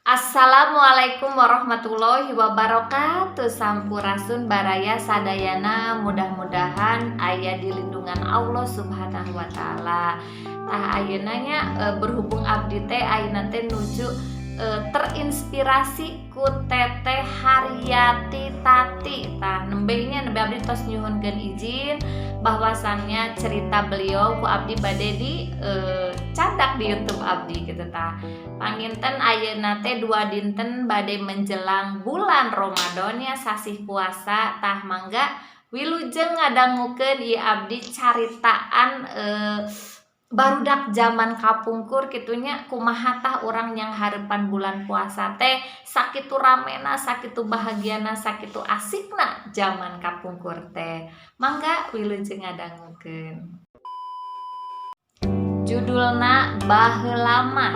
Assalamualaikum warahmatullahi wabarakatuh. Sampurasun baraya sadayana, mudah-mudahan aya di lindungan Allah Subhanahu wa Ta'ala. Tah, ayeuna nya berhubung abdi teh ayeuna teh nuju terinspirasi ku Teteh Haryati Tati. Tah, nembe nya nembe abdi tos nyuhunkeun izin bahwasannya cerita beliau ku abdi bade di candak di YouTube abdi gitu. Tah, panginten ayeuna teh 2 dinten bade menjelang bulan Ramadan ya, sasih puasa. Tah, mangga wilujeng ngadangukeun ieu abdi caritaan barudak zaman kapungkur kitunya, kumaha tah urang yang harapan bulan puasa teh sakitu ramena, sakitu bahagiana, sakitu asikna zaman kapungkur teh. Mangga wilujeng ngadangukeun. Judulna Baheula Mah.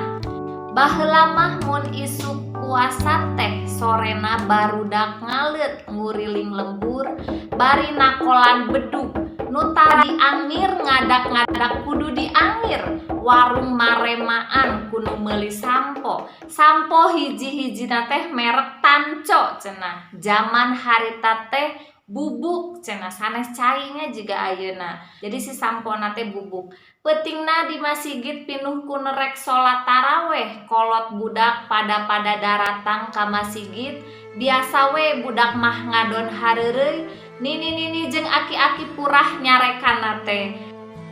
Baheula mah mun isuk puasa teh sorena barudak ngaleut nguriling lembur bari nakolan bedug. Nu tadi angir ngadak-ngadak kudu diangir, warung maremaan ku nu meuli sampo. Sampo hiji-hijina teh merek Tanco cenah. Zaman harita teh bubuk cenah, sanes cai nya jiga ayeuna. Jadi si sampona teh bubuk. Peutingna di masigit pinuh ku nu rek salat taraweh. Kolot budak pada-pada daratang ka masigit. Biasa we budak mah ngadon hareureuy, nini-nini jeung aki-aki purah nyarekanna teh.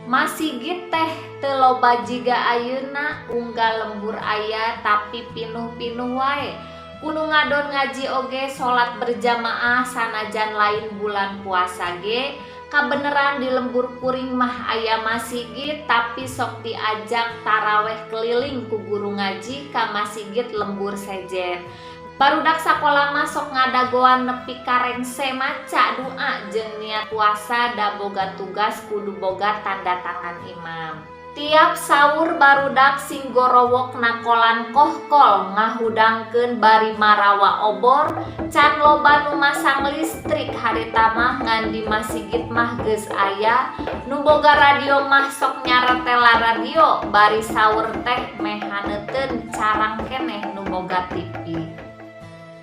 Masigit teh teu loba jiga ayeuna, unggal lembur aya, tapi pinuh-pinuh wae ku nu ngadon ngaji oge salat berjamaah sanajan lain bulan puasa ge. Kabeneran di lembur kuring mah aya masigit, tapi sok diajak taraweh keliling ku guru ngaji ka masigit lembur sejen. Barudak sakola mah sok ngadagoan nepi ka rengse maca doa jeung niat puasa, da boga tugas kudu boga tanda tangan imam. Tiap saur barudak sing gorowok nakolan kohkol, ngahudangkeun bari marawa obor. Can loba nu masang listrik harita mah, ngan di masigit mah geus aya. Nu boga radio mah sok nyaretela radio bari saur teh meh haneuteun. Carang keneh nu boga TV.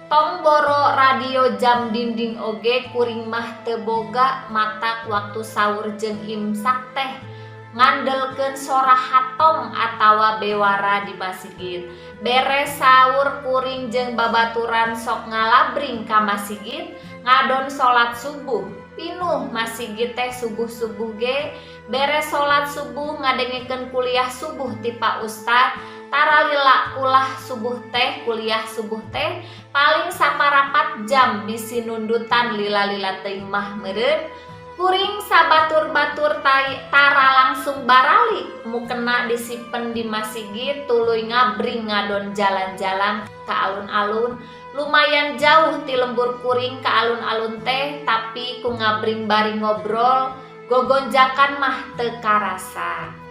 Tong boro radio jam dinding oge kuring mah teu boga, matak waktu saur jeung imsak teh ngandelkeun sora hatom atawa bewara di masigit. Beres saur kuring jeung babaturan sok ngalabring ka masigit ngadon salat subuh. Pinuh masigit teh subuh-subuh ge. Beres salat subuh ngadengekeun kuliah subuh ti Pak Ustad. Tara lila kulah subuh teh, kuliah subuh teh paling saparapat jam, bisi nundutan lila-lila teuing mah meureun. Kuring sabatur-batur tara langsung baralik, mukena disimpen di masigit, tuluy ngabring ngadon jalan-jalan ke alun-alun. Lumayan jauh ti lembur kuring ke alun-alun teh, tapi ku ngabring bari ngobrol gogonjakan mah teu karasa.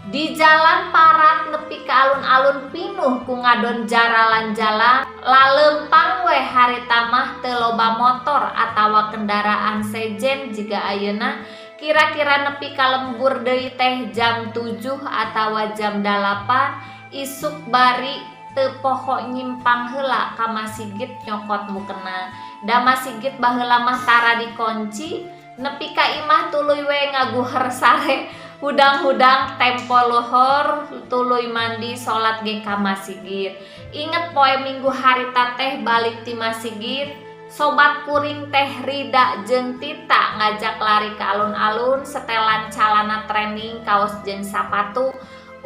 Di jalan parat nepi ka alun-alun pinuh ku ngadon jaralan-jalan. Lalempang we harita mah, teu loba motor atawa kendaraan sejen jiga ayeuna. Kira-kira nepi ka lembur deui teh jam 7 atawa jam 8 isuk, bari teu poho nyimpang heula ka masigit nyokot mukena, da masigit baheula mah tara dikunci. Nepi ka imah tuluy we ngaguher sare hudang-hudang tempo lohor, tuluy mandi, salat ge ka masigit. Inget poe Minggu harita teh balik ti masigit. Sobat kuring teh Rida jeung Tita ngajak lari ke alun-alun, setelan calana training, kaos jeung sapatu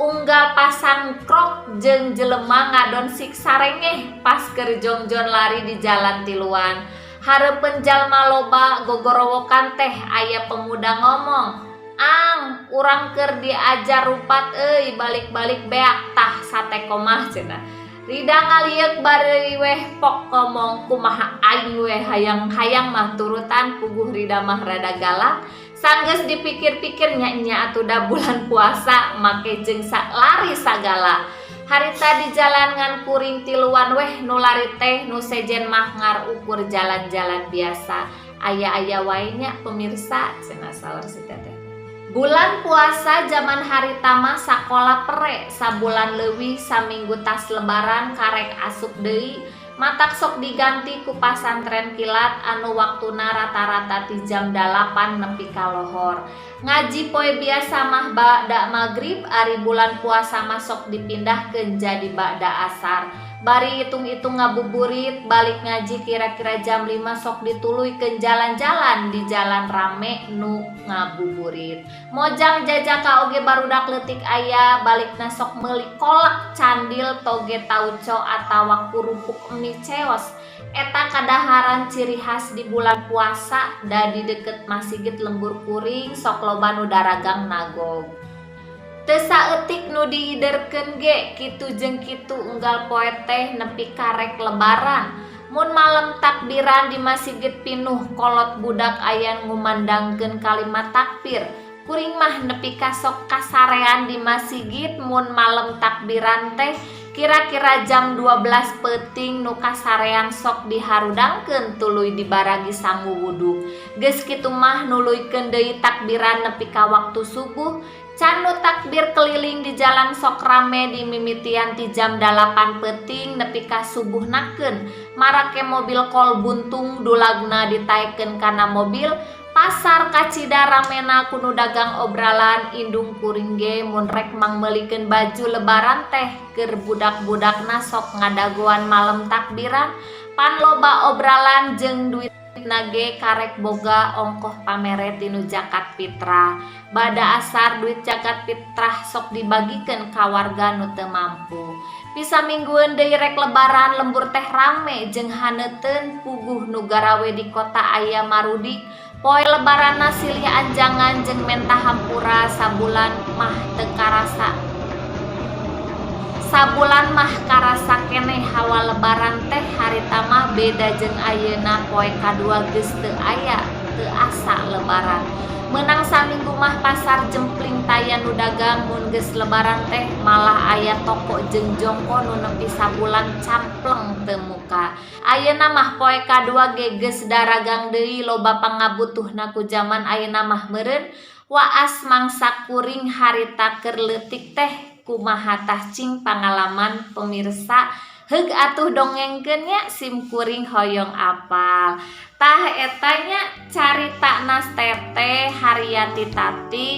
unggal pasang krok jeung jelema ngadon siksa rengeh pas keur jongjon lari di jalan tiluan. Hareupeun jalma loba gogorowokan teh aya pemuda ngomong, "Ang, urang keur diajar rupat euy, balik-balik beak tah sate komah," cenah. Rida ngalieuk bari weh pok ngomong, "Kumaha aing we hayang-hayang mah turutan, puguh Rida mah rada galak." Sanggeus dipikir-pikir, nya nya atuh da bulan puasa make jeung lari sagala. Harita di jalan ngan kuring tiluan weh nu lari teh, nu sejen mah ngar ukur jalan-jalan biasa. Aya-aya wae nya, pemirsa, cenah saur si teteh. Bulan puasa zaman harita mah sakola pere sabulan leuwih, saminggu tas lebaran karek asup deui. Matak sok diganti ku pasantren kilat anu waktuna rata-rata ti jam 8 nepi ka lohor. Ngaji poe biasa mah ba'da magrib, ari bulan puasa mah sok dipindahkeun jadi ba'da asar. Bari hitung-hitung ngabuburit, balik ngaji kira-kira jam 5 sok dituluykeun jalan-jalan di jalan rame nu ngabuburit. Mojang jajaka oge barudak leutik aya, balikna sok meuli kolak candil, toge tauco atawa kurupuk mie ceos. Eta kadaharan ciri khas di bulan puasa, da di deket masjid lembur kuring sok loba nu daragang nagog. Teu saeutik nu diiderkeun ge kitu jeung kitu unggal poe teh nepi karek lebaran. Mun malem takbiran di masjid pinuh kolot budak aya ngumandangkeun kalimat takbir. Kuring mah nepi ka sok kasarean di masjid mun malem takbiran teh, kira-kira jam 12 peuting nu kasarean sok diharudangkeun tuluy dibaragi sangu wudu. Geus kitu mah nuluykeun deui takbiran nepi ka waktu subuh. Can nu takbir keliling di jalan sok rame dimimitian ti jam 8 peuting nepi ka subuhnakeun. Marake mobil kol buntung dulagna ditaekeun kana mobil. Pasar kacida ramena ku nu dagang obralan. Indung kuring ge mun rek mangmeulikeun baju lebaran teh keur budak-budakna sok ngadagoan malem takbiran, pan loba obralan jeung duitna ge karek boga ongkoh pamere tinu zakat fitrah. Bada asar duit zakat fitrah sok dibagikeun ka warga nu teu mampu. Pisaminggueun deui rek lebaran, lembur teh rame jeung haneuteun, puguh nu garawe di kota aya marudik. Poe lebaranna silih anjangan jeung menta hampura. Sabulan mah teu karasa, sabulan mah karasa keneh hawa lebaran teh. Harita mah beda jeung ayeuna, poe kadua geus teu aya, teu asa lebaran. Meunang saminggu mah pasar jempling taya nu dagang mun geus lebaran teh, malah aya toko jeung jongko nu nepi sabulan campleng teu muka. Ayeuna mah poe kadua ge geus daragang deui, loba pangabutuhna ku jaman ayeuna mah meureun. Waas mangsa kuring harita keur leutik teh kumaha tah, cing pangalaman pemirsa? Heug atuh, dongengkeun nya, sim kuring hoyong apal. Tah, eta nya carita nas teteh Haryati Tati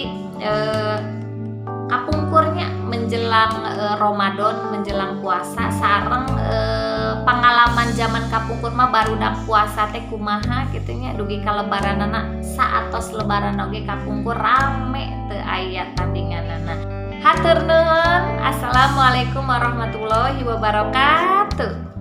kapungkurnya menjelang Ramadan, menjelang puasa, sareng pengalaman zaman kapungkur mah barudak puasa teh kumaha kitu nya dugi ka lebaranana. Saatos lebaran oge kapungkur rame teu aya tandinganana. Hatur nuhun. Assalamualaikum warahmatullahi wabarakatuh.